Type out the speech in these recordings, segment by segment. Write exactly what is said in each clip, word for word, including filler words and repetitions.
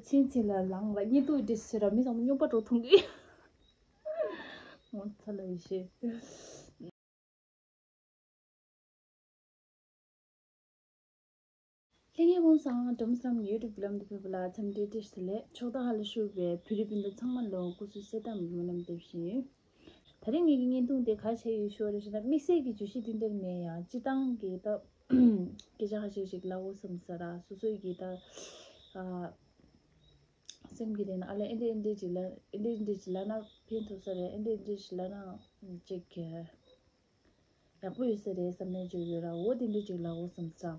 ཚིན་ཚིན་ལ་ལངས་ལ་གཉིད་དུ་འདྲི་ཟེར་ར་མི་ཚང་མ་སྨྱོན་པ་འགྲོ་ཐུང་གི། ངོ་ཚ་ལ་ཡི་ཤེས། ལྷན་རྒྱས་སྐུ་ཁམས་བཟང་། སྒྲོལ་མ་བསམ་ཡུ་ཊུབ་ལམ་དུ་ཕེབས་པ་ལ་འཚམས་འདྲི་བཀྲ་ཤིས་བདེ་ལེགས། ཕྱོགས་མཐའ་ཁག་ལ་བཞུགས་པའི་བོད་རིགས་སྤུན་ཟླ་ཚང་མ་ལ་སྐུ་གཟུགས་གསལ་ཐང་སྨོན་ལམ་འདེབས་བཞིན་ཡོད། ད་རིང་ངེད་ཀྱི་བརྙན་ཐུང་དེ་ག་རེ་བྱས་ཡོད་ཞུ་བ་རེད་ཞེ་ན། དམིགས་བསལ་གྱི་བརྗོད་གཞི་དེ་འདྲ་མེད། ཡང་སྤྱིར་བཏང་གི་ད་སྐད་ཆ་ཁ་ཤས་ཤིག་ལབ་དགོས་བསམ་ས་ར། སོ་སོའི་གི་ད་ཨ་སེམས་ཀྱི་དེ་ན་ཨ་ལས་ཨེ་འདྲས་ཨེ་འདྲས་ཅིག་ལབ། ཨེ་འདྲས་ཨེ་འདྲས་ཅིག་ལབ་ན་ཕན་ཐོགས་ས་རེད། ཨེ་འདྲས་ཨེ་འདྲས་ཅིག་ལབ་ན་ཅིག་གི་ཡག་པོ་ཡོད་ས་རེད་བསམ་ནས་བརྗོད་ཡོད་ར། འོ་དེ་འདྲས་ཅིག་ལབ་དགོས་བསམ་ས།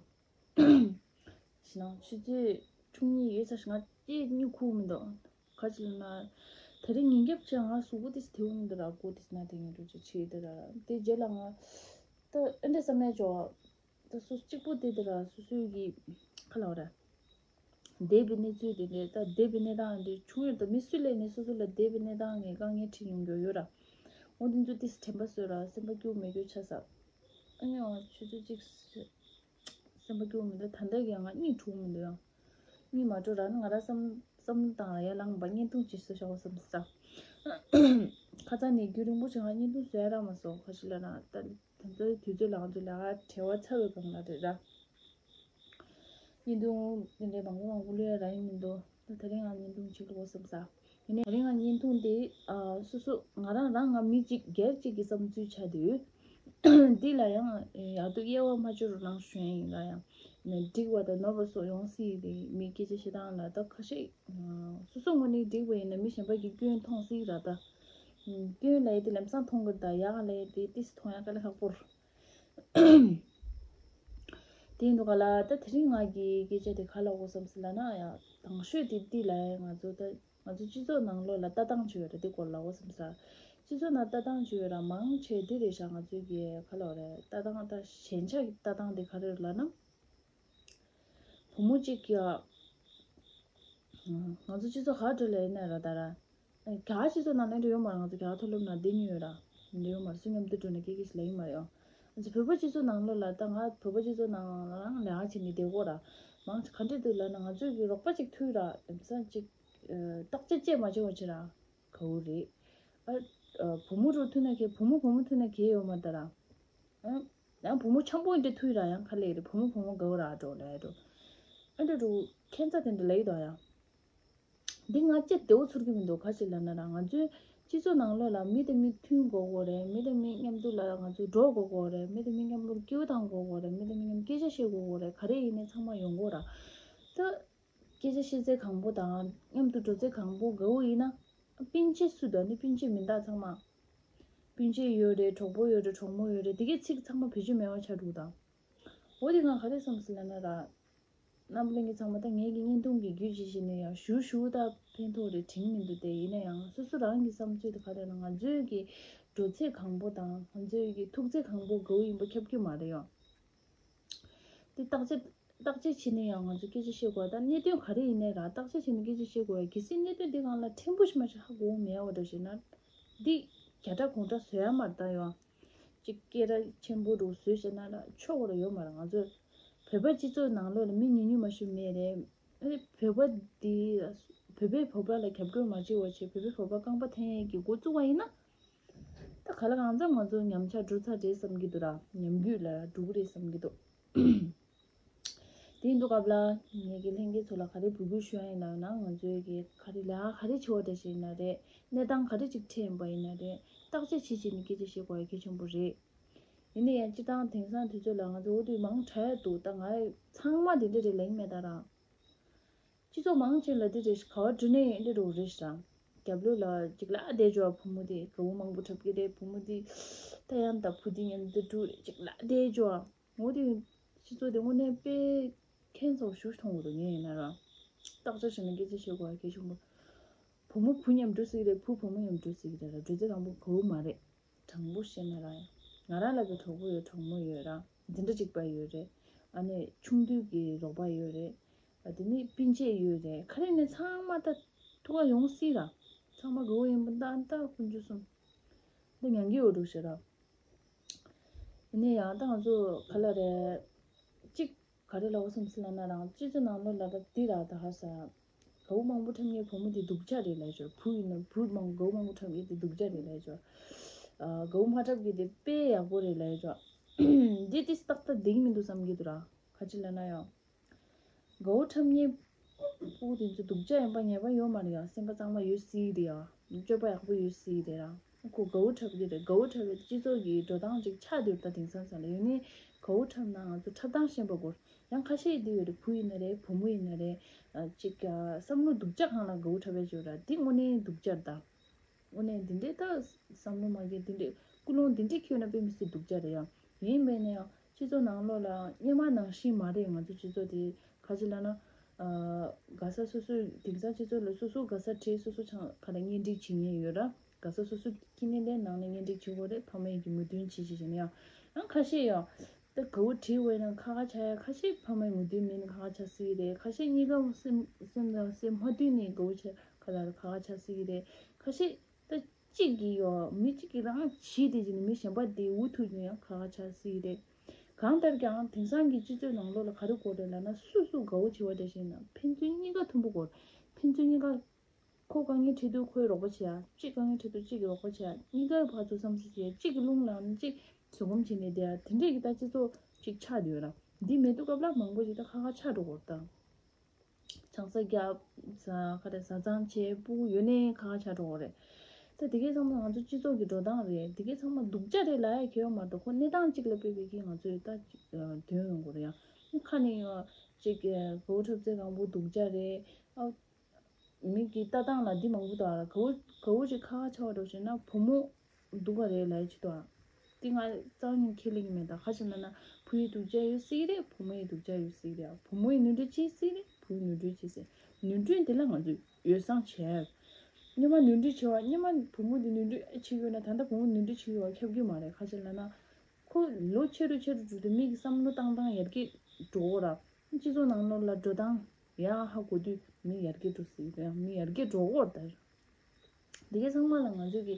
ཞེ་ན་ཆུ་ཚོད་བཅུ་གཉིས་ཡོལ་ཚར་ཞིག་ང་སྐད་གཉིད་ཁུག་མི་འདུག་ག་ཅི་ལབ་ན། ད་རིང་ཉིན་རྒྱབ་ཆེ་ང་གཟུགས་པོ་ཏིས་དེ་འོང་མི་འདུག་ར། མགོ་ཏིས་ན་དེ་ངན་འགྲོ་ཅིག་ཆེ་འདུག་ར། དེ་རྗེས་ལ་ང་ད་ཨེ་འདྲས་བསམ་ནས་བྱོ། ད་སོ་གཅིག་པུ་དེ་འདུག་ར། སོ་སོའི་གི་ཁ་ལ་བ་ར། འདས་པའི་གནས་ཚུལ་དེ་འདྲས། ད་འདས་པའི་གནས་སྟངས་འདི་བྱུང་ཡོད་ད། མི་སུ་ལས་ནས་སོ་སོ་ལ་འདས་པའི་གནས་སྟངས་ངས་དཀའ་ངལ་འཕྲད་མྱོང་རྒྱུ་ཡོད་ར། འོ་དེ་ཚོ་ཏིས་དྲན་པ་གསོས་ར། སེམས་པ་སྐྱོ་མི་སྐྱོ་ཆ་ས། ཨ་ནི་འོ་ཆུ་ཚོད་གཅིག་སེམས་པ་སྐྱོ་མི་འདུག་ད་ལྟ་གི་ང་གཉིད་འཁྲུག་མི་འདུག་ཡང་གཉིད་མ་འགྲོ་ར་ནི་ང་ར་བསམ་བསམ་བློ་བཏང་ར་ཡར་ལངས་པ་བརྙན་ཐུང་ཅིག་བཟོ་བཞག་བསམ་ས། ཁ་སང་ནས་རྒྱུན་རིང་པོ་ཞིག་ང་བརྙན་ཐུང་བཟོ་ཡ་རག་མ་སོང་། ཁ་ཤས་ལ་ན་ད་ད་ལྟ་དུས་ཚོད་ལ་ང་ཚོ་ལ་བྲེལ་བ་ཚ་བའི་སྒང་ལ་རེད་ར། བརྙན་ཐུང་དེ་འདྲའི་མང་པོ་མང་པོ་ལོས་ཡ་རག་ཡིན་མི་འདུག་ད་ད་རིང་ང་བརྙན་ཐུང་ཅིག་ལོག་བསམ་ས། ཡིན་ནའི་ད་རིང་ང་བརྙན་ཐུང་དེ་ཨ་སོ་སོ་ང་རང་རང་ང་མི་གཅིག་སྒེར་གཅིག་གི་བསམ་ཚུལ་ཆགས་དུས། འདི་ལ་ཡང་ཡག་སྡུག་དབྱེ་བ་མ་ཕྱེ་རོགས་གནང་ཞུ་ཡ་ཡིན་ལ། ཡང་འགྲིག་པ་དང་ནོར་བ་སོགས་ཡོང་སྲིད་རེད། མི་སྐད་ཆ་བཤད་སྟངས་ལ་ད་ཁ་ཤས་སོ་སོ་ངོས་ནས་འགྲིག་པ་ཡིན་ན་མི་གཞན་པ་གི་སྐྱོན་མཐོང་སྲིད་ར། ད་སྐྱོན་ལ་ཡི་དེ་ལམ་སང་མཐོང་གི་རེད། ད་ཡག་ལ་ཡི་དེ་ཏིས་མཐོང་ཡ་དཀའ་ལས་ཁག་པོ་རེད། དེ་ཡིན་དུས་ག་ལ་ད་དེ་རིང་ང་གི་སྐད་ཆ་དེ་ག་ལ་འོ་བསམ་སི་ལ་ན་ཡང་དང་ཤོས་དེ་དེ་ལ་ཡང་ང་ཚོ་ད་ང་ཚོ་སྤྱི་ཚོགས་ནང་ལོགས་ལ་ལྟ་སྟངས་བྱོས་ར་དེ་སྐོར་ལ་འོ་བསམ་ས། སྤྱི་ཚོགས་ནང་ལྟ་སྟངས་བྱོས་ར་མང་ཆེ་དེ་རེད་ཤག་ང་ཚོའི་གི་ག་ལ་རེད། ལྟ་སྟངས་ད་ཞན་ཆ་གི་ལྟ་སྟངས་དེ་ག་རེ་རེད་ལབ་ན། བུ་མོ་གཅིག་གིས་ང་ཚོ་སྤྱི་ཚོགས་ག་འགྲོ་ལ་ཡིན་ན་ར་ད་ར། རྒྱ་གར་སྤྱི་ཚོགས་ནང་ལ་འགྲོ་ཡོད་མ་རེད། ང་ཚོ་རྒྱ་གར་མཐོ་སློབ་ནང་བསྡད་མྱོང་ཡོད་ར། འགྲོ་ཡོད་མ་རེད། སུ་མཉམ་དུ་འགྲོ་ན་སྐད་ཆ་ཞིག་ལབ་ཡོད་མ་རེད། ང་ཚོ་བོད་པ་སྤྱི་ཚོགས་ནང་ལོགས་ལ་ད་ང་བོད་པ་སྤྱི་ཚོགས་ནང་ལ་རང་ལས་ཀ་བྱེད་ནས་བསྡད་ཀྱི་ཡོད་ར། མང་ཆེ་ག་འདྲས་འདུག་ལབ་ན་ང་ཚོའི་གི་རོགས་པ་ཅིག་ཐུག་ར་ལམ་སང་ཅིག་བརྟག་དཔྱད་བྱས་མ་བྱས་པ་བྱེད་ར། གའུ་རེད། ཨ་བུ་མོ་རུ་ཐུག་ན་གའི་བུ་མོ་བུ་མོ་ཐུག་ན་གའི་ཡོད་མ་རེད་ད་ར། ཨ་ཡང་བུ་མོ་འཆམ་པོ་འདྲ་ཐུག་ར་ཡང་ཁ་ལས་རེད། བུ་མོ་བུ་མོ་གའུ་ར་འགྲོ་ལ་འགྲོ། ཨ་འདྲ་འགྲོ་ཁྱད་མཚར་དེ་འདྲ་ལ་ཡི་དོ་ཡང་། འདི་ང་ཅི་བདེ་བོ་ཚོར་གི་མི་འདུག་ག་ཅི་ལབ་ན་ར་ང་ཚོའི་སྤྱི་ཚོགས་ནང་ལོགས་ལ་མི་དང་མི་མཐུན་དགོས་དགོས་རེད། མི་དང་མི་མཉམ་དུ་ལ་ང་ཚོ་འགྲོ་དགོས་དགོས་རེད། མི་དང་མི་མཉམ་དུ་སྐྱིད་པོ་བཏང་དགོས་དགོས་རེད། མི་དང་མི་མཉམ་སྐད་ཆ་བཤད་དགོས་དགོས་རེད། ག་རེ་ཡིན་ནའི་ཚང་མ་ཡོང་དགོས་ར། ད་སྐད་ཆ་བཤད་ཚད་གང་པོ་དང་མཉམ་དུ་འགྲོ་ཚད་གང་པོ་གའུ་ཡིན་ན། སྤུན་མཆེད་སུ་དང་ནི་སྤུན་མཆེད་མི་འདུག་ཚང་མ། སྤུན་མཆེད་ཡོད་རེད། གྲོགས་པོ་ཡོད་རེད། གྲོགས་མོ་ཡོད་རེད། དེ་གའི་ཚིག་ཚང་མ་བེད་སྤྱོད་མེད་པ་ཆགས་འདུག་ད། འོ་དེ་ང་ག་རེ་བསམ་སོང་ལབ་ན་ར། རྣམ་པ་ལྷན་རྒྱས་ཚང་མ་ད་ངེད་ཀྱི་བརྙན་ཐུང་གི་བརྒྱུད་བྱས་བྱས་ནས་ཡང་ཞུ་ཞུ་ད་ཕན་ཐོགས་རེད་དྲན་མི་འདུག་དེ་ཡིན་ན་ཡང་སོ་སོ་རང་གི་བསམ་ཚུལ་དེ་ག་རེ་ལ་ང་ཚོའི་གི་འགྲོ་ཚད་གང་པོ་དང་ང་ཚོའི་གི་ཐུག་ཚད་གང་པོ་གའུ་ཡིན་པ་ཁྱབ་ཀྱི་མ་རེད་ཡང་། དེ་བརྟག་དཔྱད་བརྟག་དཔྱད་བྱས་ནས་ཡང་ང་ཚོ་སྐད་ཆ་བཤད་དགོས། ད་གནད་དོན་ག་རེ་ཡིན་ནའི་ར་བརྟག་དཔྱད་བྱས་ནས་སྐད་ཆ་བཤད་དགོས། གལ་སྲིད་གནད་དོན་འདི་སྒང་ལ་ཕྲན་བུ་ཞིག་མ་ཞིག་ཧ་གོ་མེད་པ་འདྲ་ཞིག་ན་འདི་རྒྱ་གྲགས་གོང་གྲགས་བཟོ་ཡ་མ་རེད་ད་ཡོང་། ཅིག་སྐད་གྲགས་ཆེན་པོ་རུ་བཟོས་བྱས་ན་ལ་ཆོག་གི་རེད་ཡོད་མ་རེད། ང་ཚོ་བོད་པ་སྤྱི་ཚོགས་ནང་ལོགས་ལ་མི་ཉུང་ཉུང་མ་ཞིག་མེད་རེད། ཨ་ནི་བོད་པ་འདི་བོད་པས་བོད་པ་ལ་རྒྱབ་སྐྱོར་མ་བྱས་པ་བྱས་བོད་པས་བོད་པ་རྐང་པ་འཐེན་ཡས་ཀྱི་འགོ་བཙུགས་པ་ཡིན་ན། ད་ག་ལ་གང་འཚམ་ང་ཚོ་ཉམས་ཆག་འགྲོ་ཚར་རེད་བསམ་གྱི་འདུག་ར། ཉམས་རྒུད་ལ་འགྲོ་གི་རེད་བསམ་གྱི་འདུག་དེ་ཡིན་དུས་སྐབས་ལ་ངེད་ཀྱི་ལྷན་རྒྱས་ཚོ་ལ་ག་རེ་འབོད་སྐུལ་ཞུ་ཡ་ཡིན་ལབ་ན་ང་ཚོའི་གི་ག་རེ་ལས་ཀ་ག་རེ་བྱེད་པ་འདྲ་ཞིག་ཡིན་ན་རེད། གནས་སྟངས་ག་རེ་ཅིག་འཕྲད་ཡིན་པ་ཡིན་ན་རེད། བརྟག་དཔྱད་བྱེད་བྱེད་ནས་སྐད་ཆ་བཤད་དགོས་ཡ་གལ་ཆེན་པོ་རེད། ཡིན་ན་ཡང་སྤྱིར་བཏང་དེང་སང་དུས་ཚོད་ལ་ང་ཚོ་འོ་དུས་མང་དྲགས་ཡ་འདུག་ད་ང་ཚང་མ་དེ་འདྲ་རེད་ལབ་ཀྱི་མེད་ད་ར། སྤྱི་ཚོགས་མང་ཆེ་ལ་འདི་རེད་ཤག་ག་བ་འགྲོ་ནས་འདི་རུ་རེད་ཤག་རྒྱབ་ལོགས་ལ་ཅིག་ལ་བསྡད་འཇོག་བུ་མོ་དེ་གའུ་མང་པོ་འཁྲབ་ཀྱི་རེད། བུ་མོ་དེ་ད་ཡང་ད་བུ་དེ་མཉམ་དུ་འགྲོ་རེད། ཅིག་ལ་བསྡད་འཇོག་འོ་དེ་སྤྱི་ཚོགས་དེ་དངོས་གནས་དཔེ་ཁྱད་མཚར་ཞིག་མཐོང་གི་འདུག་ངས་ཡིན་ན་ར། བརྟག་དཔྱད་བྱས་ནས་སྐད་ཆ་བཤད་དགོས་ཡ་གལ་ཆེན་པོ། བུ་མོ་བུ་མཉམ་འགྲོ་སྲིད་ཀྱི་རེད། བུ་བུ་མོ་མཉམ་འགྲོ་སྲིད་ཀྱི་རེད་ལ་འགྲོ་ཚད་དང་པོ་གའུ་མ་རེད། དྲང་པོ་བཤད་ན་ར་ཡང་ང་རང་ལ་བའི་གྲོགས་པོ་ཡོད། གྲོགས་མོ་ཡོད་ར། འཛིན་གྲྭ་གཅིག་པ་ཡོད་རེད། ཨ་ནི་ཆུང་དུས་ཀྱི་རོགས་པ་ཡོད་རེད། ཨ་དེ་ནི་སྤུན་མཆེད་ཡོད་རེད། ག་རེ་ནས་ཚང་མ་ད་ཐུག་ག་ཡོང་སྲིད་ར། ཚང་མ་དགའ་བོ་ཡིན་པ་ད་ད་དཀོན་མཆོག་གསུམ་ད་མྱང་གི་ཡོད་འགྲོ་ཞེས་ར། ཡིན་ནའི་ཡང་ད་ང་ཚོ་ག་ལ་རེད། གཅིག་ག་རེ་ལབ་དགོས་བསམ་སྲིད་ལབ་ན་རང་སྤྱི་ཚོགས་ནང་ལོགས་ལ་ད་འདི་ར་ད་ཧ་ས། དགའ་བོ་མང་པོ་འཁྲབ་མཁན་བུ་མོ་དེ་སྡུག་ཅག་རེད་ལབ་ཆོག་བུ་ཡིན་ན་བུ་མང་དགའ་བོ་མང་པོ་འཁྲབ་མཁན་དེ་སྡུག་ཅག་རེད་ལབ་ཆོག་ཨ། དགའ་བོ་མ་འཁྲབ་མཁན་དེ་དཔེ་ཡག་པོ་རེད་ལབ་ཆོག་འདི་དེ་ཏག་ཏག་འགྲིག་མི་འདུག་བསམ་གྱི་འདུག་ར། ག་ཅི་ལབ་ན་ཡང་། དགའ་བོ་འཁྲབ་མཁན་ཕྲུ་གུ་དེ་ཚོ་སྡུག་ཅག་ཡིན་པ་ངེས་པ་ཡོད་མ་རེད་ཡ། སེམས་པ་གཙང་མ་ཡོད་སྲིད་རེད་ཡ། སྤྱོད་པ་ཡག་པོ་ཡོད་སྲིད་རེད་ར། ཁོ་དགའ་བོ་འཁྲབ་ཀྱི་རེད། དགའ་བོ་འཁྲབ་པའི་སྤྱི་ཚོགས་ཀྱི་འགྲོ་སྟངས་ཅིག་ཆགས་བསྡད་ཡོད་ད། དེང་སང་ས་ལ་ཡོད་ནི་དགའ་བོ་འཁྲབ་ན་ང་ཚོ་འཁྲབ་སྟངས་ཤེས་པ་དགོས། ཡང་ཁ་ཤས་འདི་ཡོད་རེད། བུ་ཡིན་ན་རེད། བུ་མོ་ཡིན་ན་རེད། ཨ། ཅིག་ཨ། བསམ་བློ་སྡུག་ཅག་སྒང་ལ་དགའ་བོ་འཁྲབ་པའི་ཅིག་ཡོད་ར། འདི་དངོས་གནས་སྡུག་ཅག་རེད་ད། དངོས་གནས་འདི་འདྲའི་ད་བསམ་བློ་མ་འཁྱེར་འདི་འདྲའི་ཀུན་སློང་འདི་འདྲའི་འཁྱེར་ན་དཔེ་མི་སྲིད་སྡུག་ཅག་རེད་ཡ། ཡིན་པས་ན་ཡང་སྤྱི་ཚོགས་ནང་ལོགས་ལ་སྔོན་མ་ནང་བཞིན་མ་རེད། ང་ཚོ་སྤྱི་ཚོགས་དེ་ག་ཅི་ལབ་ན། ཨ། དགའ་ས་སོ་སོའི་དེང་སང་སྤྱི་ཚོགས་ལ་སོ་སོ་དགའ་ས་བྲིས། སོ་སོ་ཆང་ཁ་ལ་གཉེན་སྒྲིག་བྱེད་མཁན་ཡོད་ར། དགའ་ས་སོ་སོ་ཁྱི་ནས་ལས་ནང་ནས་གཉེན་སྒྲིག་བྱེད་དགོས་རེད། ཕ་མ་ཡིན་གྱི་མོས་མཐུན་བྱེད་བྱེད་བྱེད་ན་ཡང་ཡང་ཁ་ཤས་ཡང་། ད་དགའ་བོ་བྲིས་པ་ཡིན་ན་ཁ་ཁ་ཆགས་ཡ། ཁ་ཤས་ཕ་མའི་མོས་མཐུན་མེད་ན་ཁ་ཁ་ཆགས་སྲིད་ཀྱི་རེད། ཁ་ཤས་གཉིས་ཀ་སེམས་སེམས་དང་སེམས་མ་མཐུན་ནས་དགའ་བོ་ཆགས་ཁ་ལ་ཁ་ཁ་ཆགས་སྲིད་ཀྱི་རེད། ཁ་ཤས་ད་གཅིག་གིས་ཡོ་མི་གཅིག་གིས་རང་བྱིས་ཏེ་བྱས་ནས་མི་གཞན་པ་དེ་འུ་ཐུག་ནས་ཡང་ཁ་ཁ་ཆགས་སྲིད་ཀྱི་རེད། གང་ལྟར་ཀྱང་དེང་སང་གི་སྤྱི་ཚོགས་ནང་ལོགས་ལ་ག་རེ་དགོས་རེད་ལབ་ན། སུ་སུ་དགའ་བོ་བྱེད་པ་དེ་བཞིན་ན་ཕན་ཚུན་གཉིས་ཀ་མཐུན་པོ་དགོས། ཕན་ཚུན་གཉིས་ཀ་ཁོ་དཀའ་ངལ་འཕྲད་དུས་ཁོའི་རོགས་པ་བྱེད་ཡ། གཅིག་དཀའ་ངལ་འཕྲད་དུས་གཅིག་གི་རོགས་པ་བྱེད་ཡ། གཉིས་ཀའི་བར་དུ་བསམ་ཚུལ་བྱེད་ཡ། གཅིག་གི་རླུང་ལངས་ན་གཅིག་བཟོད་སྒོམ་བྱེད་ནས་བསྡད་ཡ། དེ་འདྲས་ཀྱི་ད་སྤྱི་ཚོགས་ཅིག་ཆགས་བསྡད་ཡོད་ར། འདི་མེད་དུས་སྐབས་ལ་མང་པོ་ཞིག་ད་ཁ་ཁ་ཆགས་འགྲོ་གི་རེད་ད། ཆང་ས་རྒྱབ་ས་ཁ་རེད། བཟའ་ཚང་བྱེད། སྤུ་གུ་ཡོད་ནའི་ཁ་ཁ་ཆགས་འགྲོ་གི་རེད། ད་དེ་གའི་ཚང་མ་ང་ཚོ་སྤྱི་ཚོགས་ཀྱི་འགྲོ་སྟངས་རེད། དེ་གའི་ཚང་མ་སྡུག་ཅག་རེད་ལབ་ཡ་གལ་ཡོད་མ་རེད། ཁོ་གནས་སྟངས་གཅིག་ལ་དཔག་པའི་གི་ང་ཚོས་ད་ཅིག་དོན་ཡོང་གི་རེད་ཡ། ཁ་ནས་ཡོ་ཅིག་གི་གོ་འཁྲབ་ཚེ་གང་པོ་སྡུག་ཅག་རེད། ཨ། མི་གི་ལྟ་སྟངས་ལ་འདི་མང་པོ་འདུག་ཨ། དགའ་བོ་དགའ་བོ་ཅིག་ཁ་ཁ་ཆགས་པ་འདྲ་བྱས་ན་བུ་མོ་སྡུག་པ་རེད་ལབ་ཡ་ཅིག་འདུག་ཨ། འདི་ང་རྩ་བ་ཉིད་ཁས་ལེན་གྱི་མེད་ད། ག་ཅི་ལབ་ན་བུ་ཡི་སྡུག་ཅག་ཡོད་སྲིད་རེད། བུ་མོ་ཡི་སྡུག་ཅག་ཡོད་སྲིད་རེད། བུ་མོ་ཡི་ནོར་འཁྲུལ་ཅིག་སྲིད་རེད། བུ་ཡི་ནོར་འཁྲུལ་ཅིག་སྲིད། ནོར་འཁྲུལ་འདི་ལ་ང་ཚོས་ཡོ་བསྲང་བྱས། སྔོན་མ་ནོར་འཁྲུལ་བྱས་པ། སྔོན་མ་བུ་མོ་འདི་ནོར་འཁྲུལ་ཨེ་བྱེད་ཀྱི་ཡོད་ན་ད་ལྟ་བུ་མོ་ནོར་འཁྲུལ་བྱེད་ཀྱི་ཡོད་པ་ཁྱབ་ཀྱི་མ་རེད། ག་ཅི་ལབ་ན། ཁོ་ལོ་ཆེ་རུ་ཆེ་རུ་འགྲོ་དུས་མི་གི་བསམ་བློ་བཏང་སྟངས་ཡར་རྒྱས་འགྲོ་གི་ར། སྤྱི་ཚོགས་ནང་ལོགས་ལ་འགྲོ་སྟངས་ཡག་ཧ་གོ་དུས་མི་ཡར་རྒྱས་འགྲོ་སྲིད་ཀྱི་རེད། མི་ཡར་རྒྱས་འགྲོ་གི་ཡོད་རེད་ད། འདི་གའི་ཚང་མ་ལ་ང་ཚོས་ཀྱི་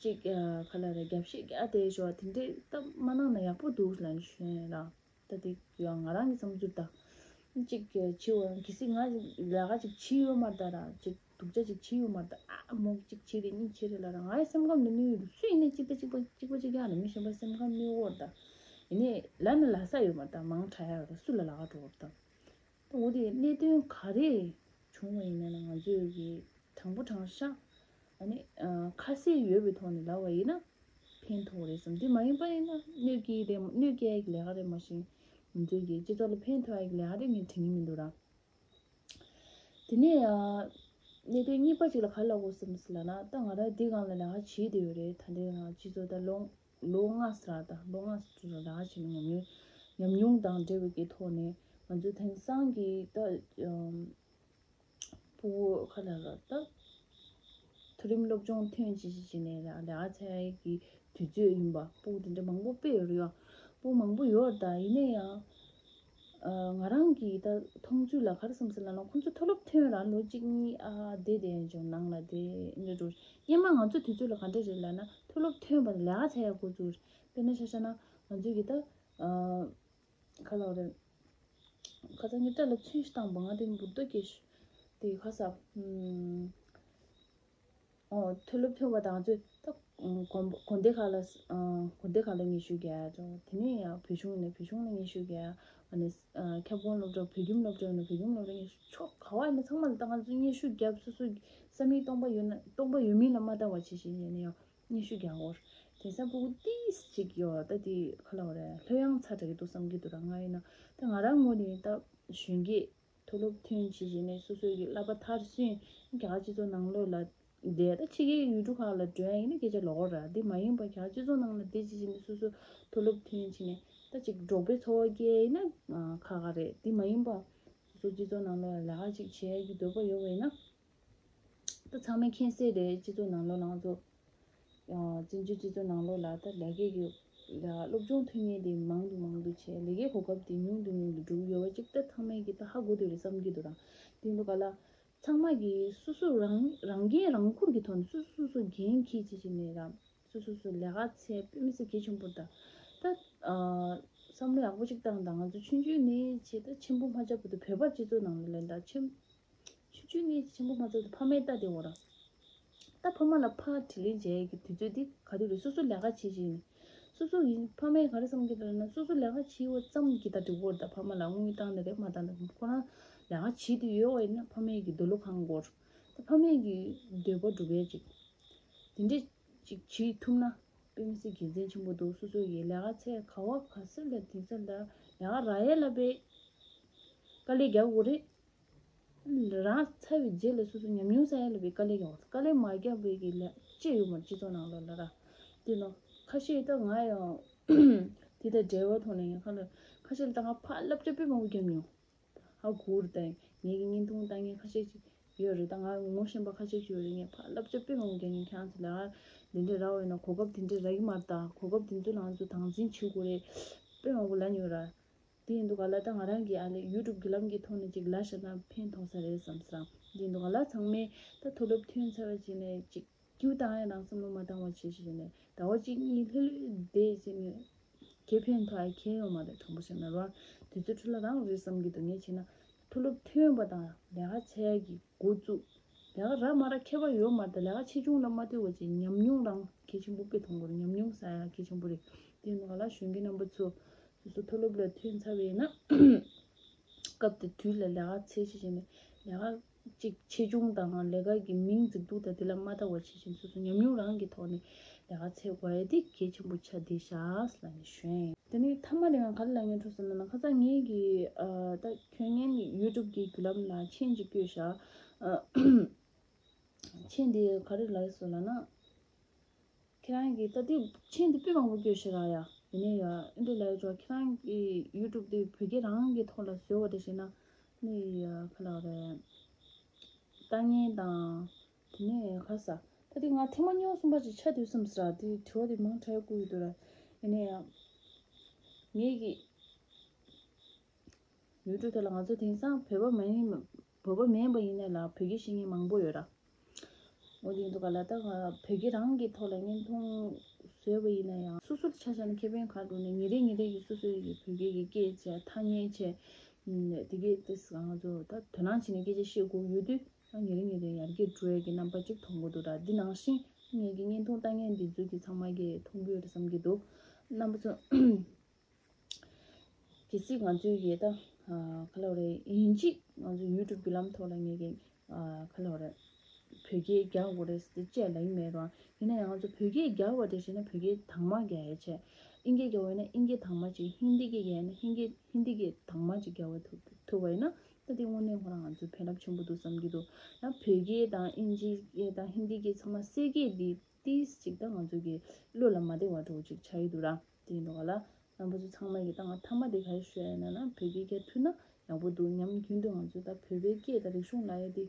ཅིག་ཨ། ག་ལབ་རེད། རྒྱབ་བཤད་རྒྱག་བསྡད་ཞོག་དེ་འདྲས་ད་མ་གནང་ན་ཡག་པོ་འདུག་ལབ་ཞུ་ཡ་ཡིན་ར། ད་དེ་ཡང་ང་རང་གི་བསམ་ཚུལ་ད། ཅིག་བྱེད་འོ་གལ་སྲིད་ང་ལས་ཀ་ཅིག་བྱེད་ཡོད་མ་རེད་ད་ར། ཅིག་སྡུག་ཅག་ཅིག་བྱེད་ཡོད་མ་རེད་ད། ཨ་མོ་གཅིག་བྱེད་རེད། གཉིས་བྱེད་རེད་ལབ་ར། ང་ཡི་སེམས་ཁམས་ལ་གནོད་ཡོད་རེད། སུ་ཡིན་ནའི་གཅིག་དང་གཅིག་པ་གཅིག་པ་གཅིག་རྐྱང་ལ་མི་གཞན་པ་སེམས་ཁམས་གནོད་ཡོད་རེད་ད། ཡིན་ནའི་ལབ་ན་ལབ་ས་ཡོད་མ་རེད་ད། མང་དྲགས་ཡ་རེད་ད། སུ་ལ་ལབ་ག་འགྲོ་གི་རེད་ད། ད་འོ་དེ་གནད་དོན་ག་རེ་བྱུང་བ་ཡིན་ན་ང་ཚོས་ཀྱི་དྲང་པོ་དྲང་བཞག་ཨ་ནི་ཨ། ཁ་གསལ་ཡོད་པའི་ཐོག་ནས་ལབ་པ་ཡིན་ན་ཕན་ཐོགས་རེད་བསམ། དེ་མ་ཡིན་པ་ཡིན་ན་གནོད་སྐྱེལ་རེད། གནོད་སྐྱེལ་ཡག་གི་ལས་ཀ་རེད། མ་གཞི་ང་ཚོའི་གི་སྤྱི་ཚོགས་ལ་ཕན་ཐོགས་ཡག་གི་ལས་ཀ་རེད། ངས་དྲན་གྱི་མི་འདུག་ར། དེ་ནས་ཨ། གནད་དོན་གཉིས་པ་ཅིག་ལ་ག་རེ་ལབ་དགོས་བསམ་ཟེར་ལབ་ན། ད་ང་རང་འདི་སྒང་ལ་ལས་ཀ་བྱེད་བསྡད་ཡོད་རེད། ད་ལྟའི་ང་སྤྱི་ཚོགས་ད་ལོ་ལོ་ལྔ་ཙམ་ར། ད་ལོ་ལྔ་ཙམ་ལ་ལས་ཀ་བྱས་ནས་ཉམས་མྱོང་ཉམས་མྱོང་དང་འབྲེལ་བའི་གི་ཐོག་ནས་ང་ཚོ་དེང་སང་གི་ད་ཨམ། སྤུ་གུ་ཁ་ལ་ལ་ད་མཐོ་རིམ་སློབ་སྦྱོང་ཐོན་ཅི་ཅི་བྱས་ནས་ལ་ལས་ཀ་འཚོལ་ཡག་གི་དུས་ཚོད་ཡིན་པ། སྤུ་གུ་དེ་འདྲ་མང་པོ་དཔེ་ཡོད་རེད་ཡ། སྤུ་གུ་མང་པོ་ཡོད་རེད་ད། ཡིན་ན་ཡང་ཨ། ང་རང་གི་ད་མཐོང་ཚུལ་ལ་ག་རེ་བསམ་ཟེར་ལབ་ན། ཁོང་ཚོ་མཐོ་སློབ་ཐོན་ར་ལོ་གཅིག་གཉིས་ཨ་བསྡད་བསྡད་ཡང་ཅུང་ནང་ལ་བསྡད་འདྲ་འགྲོ། སྔོན་མ་ང་ཚོ་དུས་ཚོད་ལ་ག་འདྲ་རེད་ལབ་ན། མཐོ་སློབ་ཐོན་པ་ལས་ཀ་འཚོལ་ཡག་འགོ་བཙུགས། དཔེར་ན་ཆ་བཞག་ན་ང་ཚོ་གི་ད་ཨ། ཁ་ལག་རེད། ཁ་སང་ངས་སྐྲ་ལ་ཚོན་ཞིག་བཏང་པ། ང་དེ་འབུར་ཏོ་སྐྱེས་ཤག་དེ་ཁ་ས། ཨོ། མཐོ་སློབ་ཐོན་པ་དང་ཚོད་ད་དགོན་དགོན་སྡེ་ཁག་ལ། ཨ། དགོན་སྡེ་ཁག་ལ་སྙན་ཞུ་རྒྱག་ཡ་འགྲོ། དེ་ནས་ཡང་བོད་གཞུང་ནས་བོད་གཞུང་ལ་སྙན་ཞུ་རྒྱག་ཡ། ཨ་ནི། ཨ། ཁྱབ་ཁོངས་སློབ་གྲྭ། བོད་ཁྱིམ་སློབ་གྲྭ་ཡིན་ན་བོད་ཁྱིམ་སློབ་གྲྭ་སྙན་ཞུ། ཕྱོགས་ག་བ་ཡིན་ན་ཚང་མ་ལ་ད་ང་ཚོས་སྙན་ཞུ་བརྒྱབ། སོ་སོའི་བསམ་ཡིག་སྟོང་པ་ཡོད་ན་སྟོང་པ་ཡོད་མིན་ལ་མ་ལྟ་བ་བྱེད་བཞིན་ཡིན་ན་ཡང་། སྙན་ཞུ་རྒྱག་དགོས། དེང་སང་སྤུ་གུ་ཏིས་ཅིག་ཡོད་ད། དེ་ག་ལབ་དགོས་རེད། ལྷོད་ཡངས་ཚ་དྲགས་ཀྱི་འདུག་བསམ་གྱི་འདུག་ར། ང་ཡིན་ན་ད་ང་རང་ངོས་ནས་ད་གཞོན་སྐྱེས་མཐོ་སློབ་ཐོན་བྱས་བྱས་ནས་སོ་སོའི་གི་བསླབ་པ་མཐར་སོན། རྒྱ་གར་སྤྱི་ཚོགས་ནང་ལོགས་ལ་བསྡད། ད་ཕྱི་རྒྱལ་ཡུལ་གྲུ་ཁག་ལ་འགྲོ་ཡ་ཡིན་ན་སྐད་ཆ་ལོགས་ཀ་ར། དེ་མ་ཡིན་པ་རྒྱ་གར་སྤྱི་ཚོགས་ནང་ལ་བསྡད་བྱས་བྱས་ནས་སོ་སོ་མཐོ་སློབ་ཐོན་བྱས་ནས་ད་ཅིག་འབྲོག་པའི་འཚོ་བ་སྐྱེལ་ཡ་ཡིན་ན་ཁག་ཁག་རེད། དེ་མ་ཡིན་པ་སོ་སོ་སྤྱི་ཚོགས་ནང་ལོགས་ལ་ལས་ཀ་ཅིག་བྱེད་ཡ་གི་འདོད་པ་ཡོད་པ་ཡིན་ན། ད་ཚང་མས་མཁྱེན་གསལ་རེད། སྤྱི་ཚོགས་ནང་ལོགས་ལ་ང་ཚོ་ཡང་བཙན་བྱོལ་སྤྱི་ཚོགས་ནང་ལོགས་ལ་ད་ལས་ཀའི་གི་ལ་སློབ་སྦྱོང་ཐོན་མཁན་དེ་མང་དུ་མང་དུ་བྱས། ལས་ཀའི་གོ་སྐབས་དེ་ཉུང་དུ་ཉུང་དུ་འགྲོ་གི་ཡོད་པ་ཅིག་ད་ཚང་མས་གི་ད་ཧ་གོ་བསྡད་རེད་བསམ་གྱི་འདུག་ར། དེ་འདུག་ག་ལ་ཚང་མ་གི་སོ་སོ་རང་རང་འགན་རང་འཁུར་གྱི་ཐོག་ནས་སོ་སོ་སོ་སོ་འགན་འཁྱེར་བྱེད་བྱེད་ནས་ར། སོ་སོ་སོ་ལས་ཀ་འཚོལ་དཔེ་མི་སྲིད་གལ་ཆེན་པོ་རེད་ད། ད་ཨ་བསམ་བློ་ཡག་པོ་ཅིག་བཏང་དང་། ང་ཚོ་ཆུང་ཆུང་ནས་བྱས་ད་ཆེན་པོ་མ་ཆགས་བར་དུ་བོད་པ་སྤྱི་ཚོགས་ནང་ལ་ལན་ད་ཆེན། ཆུང་ བཅུ་གཉིས་ཆེན་པོ་མ་ཚོགས་དུས་ཕ་མའི་ལྟ་དེ་འོ་ར། ད་ཕ་མ་ལ་ཕར་དྲིན་ལན་འཇལ་གྱི་དུས་ཚོད་འདི་ག་དུས་རེད། སོ་སོ་ལས་ཀ་བྱེད་བཞིན་ནས། སོ་སོ་ཡིན་ཕ་མས་ག་རེ་བསམ་གྱི་འདུག་ལབ་ན། སོ་སོ་ལས་ཀ་བྱེད་པ་ཙམ་གྱིས་ད་འགྲིག་གི་རེད། ད་ཕ་མ་ལ་དངུལ་བཏང་ནི་རེད་མ་བཏང་ནི་རེད། ཁོ་རང་ལས་ཀ་བྱེད་དུ་ཡོད་པ་ཡིན་ན་ཕ་མས་ཀྱི་འདོད་བློ་ཁེངས་དགོས། ད་ཕ་མས་ཀྱི་འདོད་པ་སྒྲུབ་ཡས་ཅིག་དེ་འདྲས་ཅིག་བྱེད་ཐུབ་ན་དཔེ་མི་སྲིད་དགེ་མཚན་ཆེན་པོ་འདུག་སོ་སོ་ཡི་ལས་ཀ་ཚད་ག་བ་ག་ས་ལ་དེ་ཚོ་ལ་ལས་ཀ་རག་ཡས་ལ་དཔེ་དཀའ་ལས་རྒྱག་དགོས་རེད། རང་ཚར་བའི་རྗེས་ལ་སོ་སོ་ཉམས་མྱོང་བསགས་ཡ་ལ་བའི་དཀའ་ལས་ཡོང་བ། དཀའ་ལས་མ་བརྒྱབ་པའི་གི་ལས་ཅི་ཡོད་མ་རེད་སྤྱི་ཚོགས་ནང་ལོགས་ལ་ར། དེ་ནོ་ཁ་ཤས་ད་ང་ཡང་དེ་དང་འབྲེལ་བ་ཐོག་ནས་ཡང་ཁ་ལ་ཁ་ཤས་ལ་ད་ང་ཕར་བསླབ་བྱ་དཔེ་མང་པོ་བརྒྱབ་མྱོང་། ཧ་གོ་རེད། ད་ངེད་ཀྱི་བརྙན་ཐུང་ལྟ་མཁན་ཁ་ཤས་ཅིག་ཡོད་རེད། ད་ང་ངོ་ཤེས་པ་ཁ་ཤས་ཅིག་ཡོད་རེད། ངས་ཕར་བསླབ་བྱ་དཔེ་མང་པོ་བརྒྱབ་མྱོང་། ཁྱེད་རང་ཚོ་ལས་ཀ་འདི་འདྲས་རག་པ་ཡིན་ན་གོ་སྐབས་འདི་འདྲས་རག་གི་མ་རེད། ད་གོ་སྐབས་འདི་ཚོ་ལ་ང་ཚོ་དམ་འཛིན་བྱེད་དགོས་རེད། དཔེ་མང་པོ་ལབ་མྱོང་ར། དེ་ཡིན་དུས་ག་ལ་ད་ང་རང་གིས་ཨ་ལས་ཡུ་ཊུབ་བརྒྱུད་ལམ་གྱི་ཐོག་ནས་ཅིག་ལབ་བཞག་ན་ཕན་ཐོགས་ས་རེད་བསམ་ས། དེ་ཡིན་དུས་ག་ལ་ཚང་མས་ད་མཐོ་སློབ་ཐོན་ཚར་བ་ཅིག་ནས་ཅིག་རྒྱུགས་བཏང་ཡ་རང་བསམ་བློ་མ་བཏང་བ་བྱེད་བྱེད་ནས་ཟླ་བ་གཅིག་གཉིས་ལྷོད་ལྷོད་བསྡད་བྱས་ནས་གལ་ཕན་ཐོགས་ཡ་གལ་ཡོད་མ་རེད། དྲང་པོ་བཤད་ན་ར་དུས་ཚོད་འཕྲོ་བརླག་རང་རེད་བསམ་གྱི་འདུག་ངས་བྱས་ན་མཐོ་སློབ་ཐོན་པ་དང་ལས་ཀ་བྱེད་ཡ་གི་འགོ་བཙུགས། ལས་ཀ་རག་མ་རག་ཁྱད་པར་ཡོད་མ་རེད། ལས་ཀ་ཆེ་ཆུང་ལ་མ་ལྟོས་པ་ཅིག་ཉམས་མྱོང་རང་གལ་ཆེན་པོ་དཔེ་མཐོང་གི་རེད། ཉམས་མྱོང་བསགས་ཡ་གལ་ཆེན་པོ་རེད། དེ་ནང་ལ་གཞོན་སྐྱེས་རྣམ་པ་ཚོ་སོ་སོ་མཐོ་སློབ་ལ་ཐོན་ཚར་བས་ན་སྐབས་དེ་དུས་ལ་ལས་ཀ་འཚོལ་ཤེས་བྱས་ནས་ལས་ཀ་ཅིག་ཆེ་ཆུང་དང་ལས་ཀ་གི་མིང་འཛིན་སྡུག་དང་དེ་ལ་མ་ལྟ་བ་བྱེད་བཞིན་སོ་སོ་ཉམས་མྱོང་རང་གི་ཐོག་ནས་ལས་ཀ་འཚོལ་དགོས་ཡ་དེ་གལ་ཆེན་པོ་ཆགས་བསྡད་ཤག་ལབ་ནས་ཞུ་ཡིན། དེ་ནས་མཐའ་མ་དེ་ང་ག་རེ་ལབ་སྙིང་འདོད་སོང་ལབ་ན། ཁ་སང་ངེད་ཀྱི་ཨ་ད་ཁྱོད་ངའི་ཡུ་ཊུབ་ཀྱི་བརྒྱུད་ལམ་ལ་མཆན་ཅིག་བཀོད་ཤག་མཆན་དེ་ག་རེ་ལབ་སོང་ལབ་ན། ཁྱེད་རང་གིས་ད་དེ་མཆན་དེ་དཔེ་མང་པོ་བཀོད་ཤག་ཡ། ཡིན་ནའི་ཡ་ཨེ་འདྲ་ལབ་ཡོད་ཅོག་ཁྱེད་རང་གི་ཡུ་ཊུབ་དེ་བོད་སྐད་རང་གི་ཐོག་ལ་བཟོས་པ་དེ་བྱས་ན་ནི་ཡ་ག་ལབ་རེད། ལྟ་ངན་དང་། དེ་ནས་ཁ་ས། ད་དེ་ང་ཐེངས་མ་གཉིས་པ་གསུམ་པ་ཅིག་ཆགས་དུས་བསམ་ཟེར་དེ་དྲི་བ་དེ་མང་དྲགས་བསྐུར་ཡོད་དུས་ར། ཡིན་ནའི་ཡང་། ངེད་ཀྱི་ཡུ་ཊུབ་དེ་ལ་ང་ཚོ་དེང་སང་བོད་པ་མ་ཡིན་བོད་པ་མིན་པ་ཡིན་ནའི་ལ་བོད་སྐད་ཤེས་མཁན་མང་པོ་ཡོད་ར། འོ་དེ་ཡིན་དུས་ག་ལ་ད་ང་བོད་སྐད་རང་གི་ཐོག་ལ་བརྙན་ཐུང་བཟོས་པ་ཡིན་ན་ཡང་སོ་སོར་ཆ་བཞག་ན་ཁེ་ཕན་ག་འགྲོ་ནས་ཉིན་རེ་ཉིན་རེ་ཡི་སོ་སོའི་བོད་སྐད་ཀྱི་སྐད་བྱས་ཐ་སྙད་བྱས། དེ་གས་དེ་ང་ཚོ་ད་དོ་སྣང་བྱས་ནས་སྐད་ཆ་བཤད་དགོས་ཡོད་དུས། ཉིན་རེ་ཉིན་རེ་ཡར་རྒྱས་འགྲོ་ཡས་ཀྱི་རྣམ་པ་གཅིག་མཐོང་གི་འདུག་ར། འདི་ནང་བཞིན་ངེད་ཀྱི་བརྙན་ཐུང་ལྟ་མཁན་འདི་ཚོ་གི་ཚང་མ་གིས་མཐོང་གི་ཡོད་རེད་བསམ་གྱི་འདུག་རྣམ་པ་ཚོ། གལ་སྲིད་ང་ཚོའི་གི་ད་ག་ལབ་རེད། ཡིན་གཅིག་ང་ཚོ་ཡུ་ཊུབ་བརྒྱུད་ལམ་ཐོག་ལ་ངེད་ཀྱི་ག་ལབ་རེད། བོད་སྐད་རྒྱག་དགོས་རེད་ཟེར་ཏེ་བཅས་ལ་ཡིན་མེད་རུང་། ཡིན་ན་ཡང་ང་ཚོ་བོད་སྐད་རྒྱག་པ་དེ་བྱས་ན་བོད་སྐད་དྭངས་མ་རྒྱག་ཡས་བྱས། ཨིན་སྐད་རྒྱག་པ་ཡིན་ན་ཨིན་སྐད་དྭངས་མ་ཅིག་ཧིན་དི་སྐད་རྒྱག་ཡས་ན་ཧིན་སྐད་ཧིན་དི་སྐད་དྭངས་མ་ཅིག་རྒྱག་པ་ཐུབ་ཐུབ་པ་ཡིན་ན། ད་དེ་དངོས་གནས་ཁོ་རང་ང་ཚོའི་ཕན་རླབས་ཆེན་པོ་འདུག་བསམ་གྱི་འདུག་ཡང་བོད་སྐད་དང་ཨིན་ཇི་སྐད་དང་ཧིན་དི་སྐད་ཚང་མ་གསེར་སྐད་འདི་ཏིས་ཅིག་ད་ང་ཚོ་གི་བློ་ལ་མ་བདེ་བ་འདྲ་བོ་ཅིག་ཆགས་ཡི་འདུག་ར། དེ་ཡིན་དུས་ག་ལ་རྣམ་པ་ཚོ་ཚང་མ་གི་ད་ང་མཐའ་མ་དེ་ག་རེ་ཞུ་ཡ་ཡིན་ན་ན་བོད་སྐད་རྒྱག་ཐུབ་ན་ཡག་པོ་འདུག་སྙམ། རྒྱུན་དུ་ང་ཚོ་ད་བོད་པའི་སྐད་དང་རིག་གཞུང་ལབ་ཡ་དེ།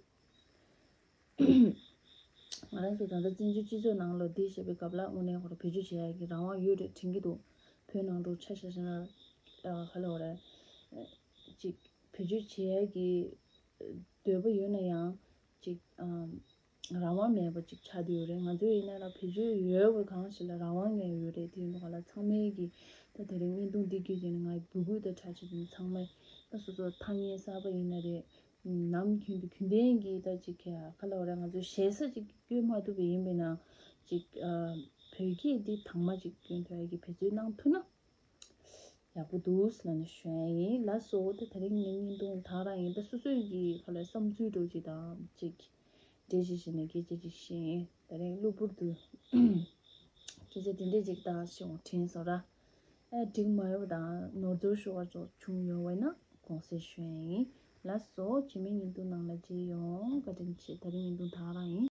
ང་རང་ཚོ་ད་ལྟ་བཙན་བྱོལ་སྤྱི་ཚོགས་ནང་ལ་བསྡད་བཞིན་པའི་སྐབས་ལ་དངོས་གནས་ཁོ་རང་བེད་སྤྱོད་བྱེད་ཡ་གི་རང་དབང་ཡོད་རེད་དྲན་གྱི་འདུག་བོད་ནང་དུ་ཆ་བཞག་ན་ག་ལ་བ་རེད། ཅིག་བེད་སྤྱོད་བྱེད་ཡ་གི་འདོད་པ་ཡོད་ན་ཡང་ཅིག་རང་དབང་མེད་པ་ཅིག་ཆགས་བསྡད་ཡོད་རེད། ང་ཚོ་ཡིན་ན་ལ་བེད་སྤྱོད་ཡོད་པ་གང་ཞིག་ལ་རང་དབང་ངེས་ཡོད་རེད། དེ་ཡིན་དུས་ག་ལ་ཚང་མས་གི་ད་དེ་རིང་བརྙན་ཐུང་འདི་བརྒྱུད་བྱས་ནས་ང་འབོད་སྐུལ་དང་སྦྲགས་བྱས་ནས་ཚང་མས་ད་སོ་སོ་ཐ་སྙད་གསར་པ་ཡིན་ན་རེད། ནམ་རྒྱུན་དུ་རྒྱུན་ལྡན་གྱི་ད་ཅིག་ག་ལ་བ་རེད། ང་ཚོའི་ཞེ་ས་ཅིག་བཀོད་མ་ཐུབ་པ་ཡིན་པས་ན་ཅིག་བོད་སྐད་འདི་དྭངས་མ་ཅིག་བསྐྱོན་ཐུབ་ཡ་གི་འབད་བརྩོན་གནང་ཐུབ་ན་ཡག་པོ་འདུག་ལབ་ནས་ཞུ་ཡ་ཡིན། ལགས་སོ། ད་དེ་རིང་ངའི་བརྙན་ཐུང་དེ་རང་ཡིན། ད་སོ་སོའི་གི་ག་ལ་བསམ་ཚུལ་འདྲ་བོ་ཅིག་དང་ཅིག་འབྲེལ་བྱས་བྱས་ནས་སྐད་ཆ་ཅིག་བཤད་ཡིན། དེ་རིང་གློ་བུར་དུ་སྐད་ཆ་དེ་འདྲས་ཅིག་ད་ཞེ་པོ་དྲན་སོང་ར། ཨ་འགྲིག་མ་ཡོང་དང་ནོར་འཛོལ་ཤོར་བ་ཚོ་བྱུང་ཡོང་བས་ན་དགོངས་སེལ་ཞུ་ཡ་ཡིན། ལགས་སོ། རྗེས་མའི་བརྙན་ཐུང་ནང་ལ་མཇལ་ཡོང་། བཀའ་དྲིན་ཆེ། དེ་རིང་བརྙན་ཐུང་དེ་རང་ཡིན།